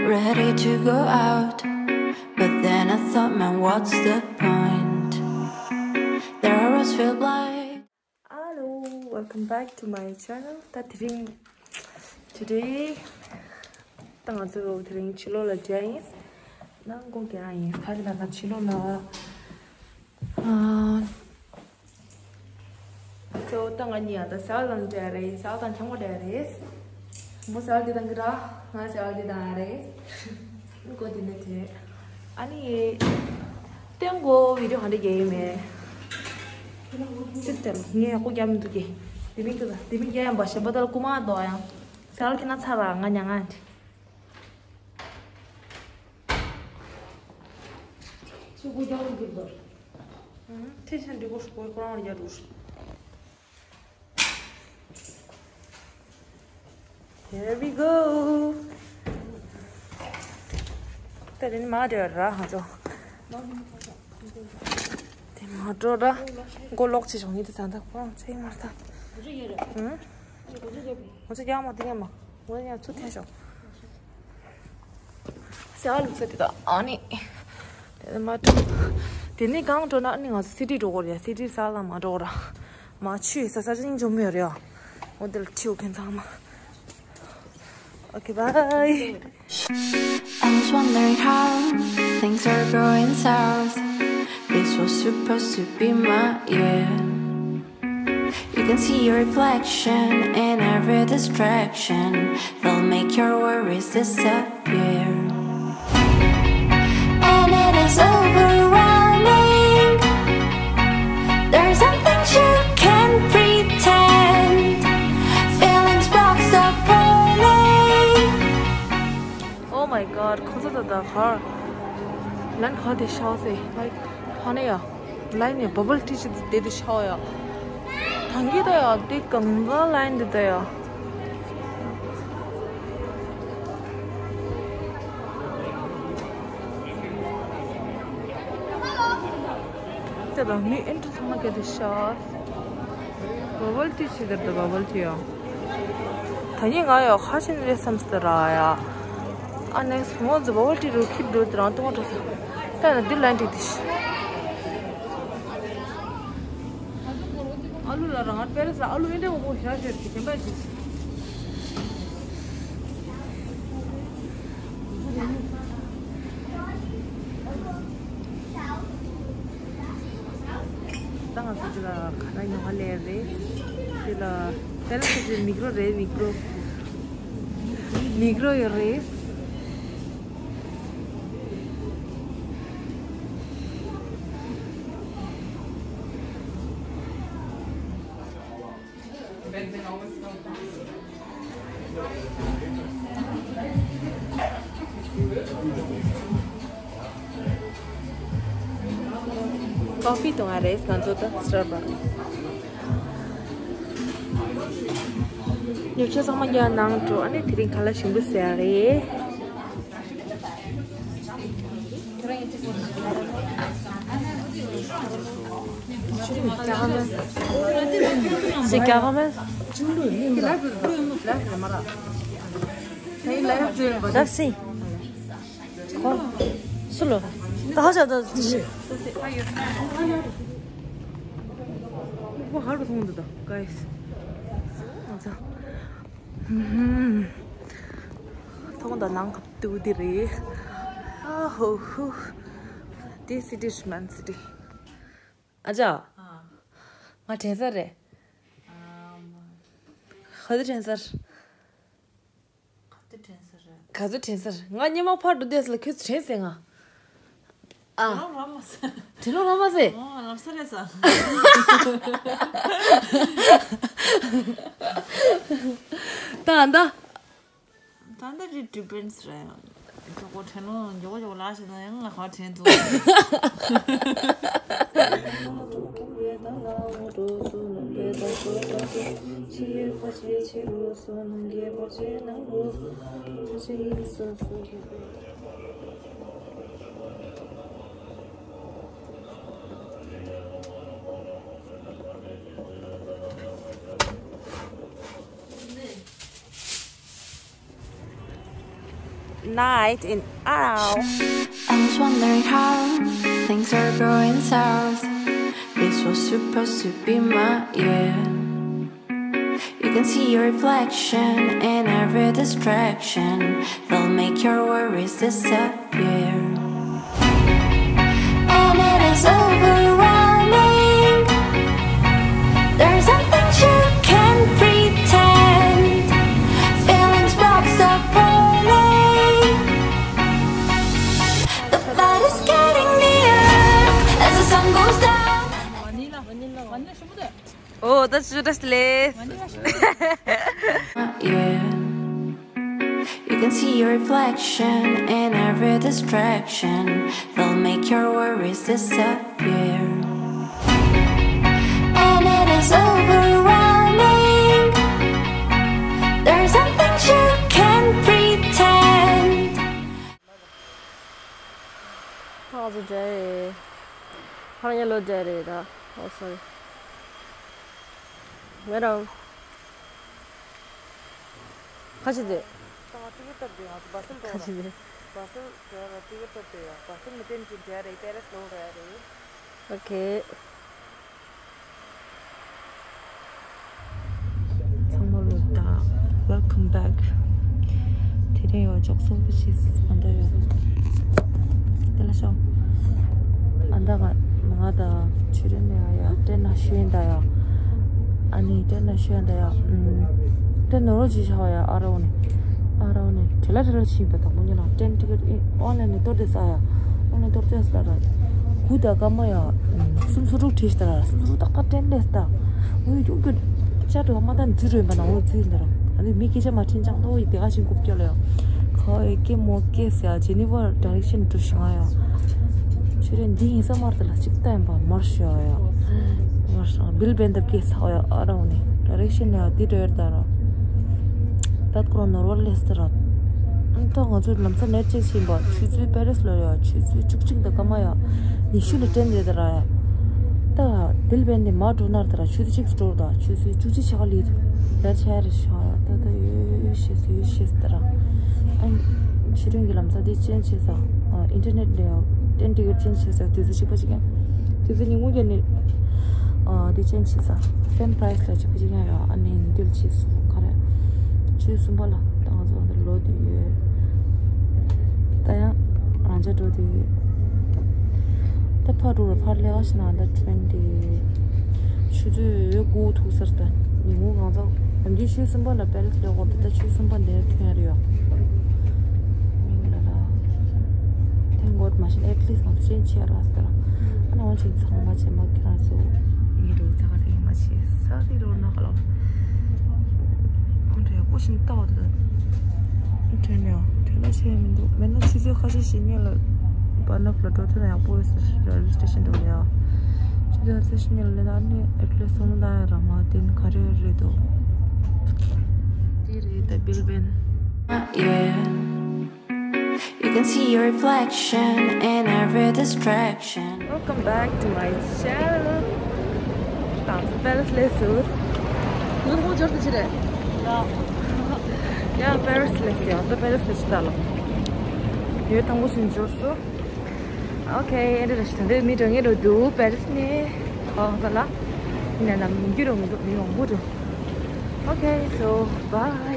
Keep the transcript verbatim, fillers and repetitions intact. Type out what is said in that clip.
Ready to go out, but then I thought, man, what's the point? There I was feel blind. Hello, welcome back to my channel. ད་དེ་རིང་today ད་ང་ཚོ་དེ་རིང་ཕྱི་ལོགས་ལ་འགྲོ་ཡིན། ནང་སྒོ་རྒྱག་ཡིན། ཁ་ཅིག་ལ་ད་ཕྱི་ལོགས་ལ། ཨ། སེའུ་ད་ང་གཉིས་ཡང་ད་སེའུ་དང་འདྲ་རེད། སེའུ་དང་ཆང་མོ་འདྲ་རེད། མོ་སེའུ་འདི་དང་གི་ར། ང་སེའུ་འདི་དང་རེད། ཀོ་འདི་ནས་དེ། ཨ་ནི། སྟོན་གོ་བི་ཌིའོ་ག་འདྲ་རྒྱག་ཡོད་མེད། ཅི་སྟེ་ངས་ཡག་པོ་རྒྱག་མི་འདུག་གི། དེ་མིན་གི་ད་དེ་མིན་རྒྱག་ཡང་པ་ཞེན་པ་ད་ལ་རྐུ་མ་འདུག་ཡང་། སེའུ་ཁྱེད་ན་ཚ་ར་ང་ཉང་ང་འདི། ཚུར་སྒོ་རྒྱག་རོགས་གྱིས་དོར། ཨང་། ཐེ་ཆེན་འདི་གོ་སྒོ་ཁོ་རང་རྒྱག་རོགས། Here we go. ད་དེ་ནི་མ་འདྲེ་བ་ར་ཧ་ཅོ། དེ་མ་འགྲོ་ར། མགོ་ལོག་ཆེ་ཆུང་ཡིན་དུ་ཙང་ད་ཁོ་རང་ཚེ་མར་ད། ཨང་། ང་ཚོ་རྒྱག་མ་དེ་རྒྱག་མ། ང་ཡང་ཚུར་འཐེན་ཤོག་སེ་ཨ་ལུག་ས་དེ་དང་ཨ་ནི། དེ་ནི་མ་འགྲོ། དེ་ནི་གང་འགྲོ་ན་ཨ་ནི་ང་ཚོ་སི་ཊི་འགྲོ་དགོས་རེད། སི་ཊི་ས་ལ་མ་འགྲོ་ར། མ་ཆུ་ས་ས་ཅིང་འཇོམས་ཡོད་རེད། འོ་དེ་ལ་ཁྲིའུ་ཁན་ཚང་མ། Okay, bye. I was wondering how things are going south. This was supposed to be my year. You can see your reflection in every distraction. They'll make your worries disappear. And it is overwhelming. There's some things you can't pretend. Feelings blocks the pulling. Oh my god, ཁོ་ཚོ་ད་ད་ཧར། ལན་ཧ་དེ་ཤའོ་སེ། ལའིག་ཧ་ནེ་ཡ། ལའིན་ནས་བ་བལ་ཊི་ཞིག་དེ་དེ་ཤའོ་ཡ། ཐང་གི་ད་ཡ་དེ་གང་ཟག་ལའིན་དེ་ད་ཡ། དེ་ལ་མི་ཨེན་ཊི་ཚང་མ་ག་དེ་ཤ། བ་བལ་ཊི་ཞིག་དེར་དུ་བ་བལ་ཊི་ཡ། ད་ནི་ང་ཡོ་ཁ་ཤས་རེ་བསམ་སྟེ་ར་ཡ། ཨ་ནེ་སོང་ཙི་བ་བལ་ཊི་རུ་ཁིབ་འགྲོ་དེ་རང་ཏུ་མ་འགྲོ་ས། ད་ཡ་འདི་ལན་ཏིག་དེ་ཤ། ཨ་ལུ་ལ་རང་པེ་རེ་ས་ཨ་ལུ་ཨེ་འདྲ་འོ་ཤ་ཤ་དེ་ཞེན་པ་ཞིག་ད་ང་ཚོ་འདི་ལ་ག་རེ་ཉོ་ག་སླེབས་རེད། འདི་ལ་དེ་ལ་ཁ་ཅིག་མིག་རོ་རེད། མིག་རོ། མིག་རོ་ཡོད་རེད། ཀོ་ཕི་འཐུང་ང་རེད། ང་ཚོ་ད་སི་ཊར་བག་སི། ཉོ་ཆ་ཚང་མ་རྒྱག་ནང་འགྲོ། ཨ་ནི་དེ་རིང་ཁ་ལག་ཞིམ་པོ་ཟས་རེད། C'est caramel. Merci. Cool. Solo. Daha fazla. Bu harbi sonunda da, guys. ཐོག་མཐའ་ནང་ཁབ་ཏུ་དེ་རེད། ཨ་ཧོ་ཧུ། དེ་སི་ཊི་རེད། མན་སི་ཊི། ཨ་ཅག་ང་དྲན་ས་རེད། ག་ཚོད་དྲན་ས་རེད། ག་ཚོད་དྲན་ས་རེད། ག་ཚོད་དྲན་ས་རེད། ང་སྙེ་མ་ཕར་འགྲོ་དུས་ལ་ཁྱོད་ཚོ་དྲན་སོང་ང་། ཨ། དྲན་རོགས་ར་མ་ཟེར། དྲན་རོགས་ར་མ་ཟེར། ཨོ་ལབ་ས་རེད་ས། ད་ད། ད་ད་རི་ཌི་པེན་སི་རེད། མགྱོགས་པོ་དྲན་ནོ། མགྱོགས་པོ་མགྱོགས་པོ་ལ་ཞེ་ན་ཡང་ང་ཧ་དྲན་ཐུབ། Night in Arau. I was wondering how things are going south. This was supposed to be my year. You can see your reflection in every distraction. They'll make your worries disappear. And it is overwhelming. There's some things you can't pretend. Feelings wax so poorly. The light is getting near as the sun goes down. Vanilla, vanilla, vanilla. Oh, that's just less. Yeah. You can see your reflection in every distraction. They'll make your worries disappear. And it is overwhelming. There's some things you can't pretend. ཁ་ཚོ་འདྲ་རེད། ཕར་ཉལ་ལོ་འདྲ་རེད་ད། Oh, sorry. ང་རང་ཁ་ཆེ་དེ། ད་ང་ཏི་ཀེ་ཊི་བཏབ་དེ། ང་ཚོ་བ་སིལ་འགྲོ་ཁ་ཆེ་ར། དེ། བ་སིལ་འགྲོ་ར་ཏི་ཀེ་ཊི་བཏབ་དེ་ཡ། བ་སིལ་མི་སྟན་ཅིན་དེ་རེད། པེ་རེས་ལོ་རེད་རེད། Okay. ཚང་མ་ལོ་ད། Welcome back. དེ་རིང་ཡང་ཅོག་སོ་བ་ཤིས་ཨ་འདྲ་ཡོད། དེ་ལ་ཤོག་ཨ་འདྲ་ག་ང་ད་ཆུ་རེ་མེ་ཨ་ཡ་ཏྲེན་ན་ཤོད་ཡིན་ད་ཡ། ཨ་ནི་ཏྲེན་ན་ཤོད་ཡིན་ད་ཡ། ཨུམ། ཏྲེན་ནོར་ལོ་ཇི་ཤ་བ་ཡ། ཨ་རོ་ནི། ཨ་རོ་ནི་ཁྲེ་ལ་ཁྲེ་ལ་ཕྱིན་པ་དང་པོ་ཉིད་ལ་ཏྲེན་ཊི་ཀེ་ཊི་ཨོན་ལན་ནས་གཏོར་དེ་ས་ཡ། ཨོན་ལན་གཏོར་དེ་ས་ལ་ར། གུ་ད་ཀ་མ་ཡ། སུམ་སུ་རུག་ཁྲིད་ཤི་ད་ར། སུམ་སུ་རུག་ཏག་ཏག་ཏྲེན་ལེས་ད། འོ་ཡི་ཀྱུ་ཀྱུ། ཅར་ལ་མ་ད་འཛི་རོ་ཡིན་པ་ན་འོ་འཛི་ཡིན་ད་ར། ཨ་ནི་མི་སྐད་ཆ་མ་ཕྲིན་ཅང་ད་འོ་ཡི་དེ་ག་ཞིག་གུབ་སྐྱོ་ལ་ཡ། ཁ་ཡི་ཀེ་མོ་ཀེ་སི་ཡ་ཇེ་ནི་ཝར་ཌའི་རེག་ཤན་འགྲོ་ཤི་ང་ཡ། ཆུ་རེ་འདི་ཡིན་ས་མར་ད་ལ་གཅིག་ད་ཡིན་པ་མར་ཤོ་ཡ། མར་ཤོ་བིལ་བེན་ད་ཀེ་ས་ཡ་ཨ་ར་འོ་ནི་ཌའི་རེག་ཤན་ཡ་འདི་འགྲོ་ཡར་ད་ར། ད་ཁོ་རང་ནོར་ཝར་ལེས་ཏེ་ར། ཨང་ད་ང་ཚོ་ལམ་སང་ནེཊ་ཅེག་བྱས་པ་ཆུ་ཚོད་པེ་རེས་ལ་ཡ་ཆུ་ཚོད་བཅུ་གཅིག་དང་སྐར་མ་ཡ་ཉི་ཤུ་ལ་ཏྲེན་རེད་ད་ར་ཡ། ད་བིལ་བེན་ནས་མར་འགྲོ་ནར་ད་ར་ཆུ་ཚོད་གཅིག་འགྲོ་ར་ད་ཆུ་ཚོད་བཅུ་གཅིག་ཆ་ག་ལི་དུ་ཡར་ཆ་ཡ་རེ་ཤ་ཡ། ད་ད་ཡོད་ཤེས་ཡོད་ཤེས་ད་ར། ཨང་ཕྱི་རོལ་གྱི་ལམ་སང་དེ་ཅན་བྱས་ས། ཨ་ཨིན་ཊར་ནེཊ་ལ་ཡ་ཏྲེན་ཊི་ཀེ་ཊི་ཅན་བྱས་ས་དུས་ཚོད་གཅིག་པ་ཅིག་ཡ། དེ་ཚོ་ཉིན་གུང་རྒྱབ་ནས། ཨ་དེ་ཅན་བྱས་ས། སེམ་པ་རའེ་སི་ལ་གཅིག་པ་ཅིག་ཡང་ཡོད། ཨ་ནི་འདུལ་བྱས་སོང་ག་རེ། ཆུ་གསུམ་པ་ལ་ད་ང་ཚོ་འདི་ལོ་དུ་ཡོད། ད་ཡང་རང་ཅག་འགྲོ་དུ་ཡོད། ད་ཕར་འགྲོ་ར་ཕར་ལས་ཀ་ཤི་ན་ད་ཊུ་ཝེན་ཊི། ཆུ་ཚོད་ཡོད་དགུ་ཐུག་སར་ད་ཉིན་གུང་གང་ཚོ་ཡང་རྒྱུ་ཆུ་གསུམ་པ་ལ་པེ་རེ་སི་ལས་འགོར་ད་ད་ཆུ་གསུམ་པ་འདིར་ཐོན་ཡ་རེ་ཡོད། མིང་ལ་ར། ཐེངས་འགོར་མ་ཤེས་ཨེ་ཊི་ལིས་ང་ཚོ་ཅན་ཆེ་ར་སྟ་ར། ཨ་ནི་འོན་ཆེན་ཚང་མ་ཆེན་མ་ཁྱེད་རང་ཚོ་ངེད་རུ་ཚ་ག་ཚ་ཡིན་མ་ཆེ་ས་དེ་རོ་ན་ག་ལོ། ཁོང་ཁྲོ་ཡག་པོ་ཞིག་ལྟ་བ་དེ། ཁྲོས་ནས་ཁྲོས་ན་ཆེ་མི་འདུག་མེད་ན་ཆུ་ཚོད་ཁ་ཤས་ཤིག་ཉེ་ལ་པ་ནག་ལ་འགྲོ་ཐུབ་ན་ཡག་པོ་ཡོད་ཟེར། རེལ་ཝེ་སི་ཊེ་ཤན་འགྲོ་ལ་ཡ། ཆུ་ཚོད་ཁ་ཤས་ཤིག་ཉེ་ལ་ལེ་ན་ནི་ཨེ་ཊི་ལིས་སོང་ད་ཡ་ར་མ་དེ་ནི་ག་རེ་རེད་འདུག་དེ་རེད་ད་བིལ་བེན། Yeah. You can see your reflection in every distraction. Welcome back to my channel. ད་ང་ཚོ་པེ་རེ་སི་སླེབས་སོང་། ང་ཚོ་ཁོང་འབྱོར་ཚར་ཅི་རེད། ཡ་པེ་རེ་སི་སླེབས་སོང་། ད་པེ་རེ་སི་སླེབས་ཅི་ད་ལ། ཡོད་དང་པོ་ཞིག་འབྱོར་སོང་། ཨོ་ཁེ། ཨེ་འདྲ་ར་ཞིག་ད་འདྲའི་མི་འདྲ་ངེས་འགྲོ་འདུག་པེ་རེ་སི་ནས་ཁོང་ཚོ་ལ་ཡིན་ན་ནམ་རྒྱུན་རུ་མི་འདུག་མི་མང་པོ་འདུག་ཨོ་ཁེ། So bye.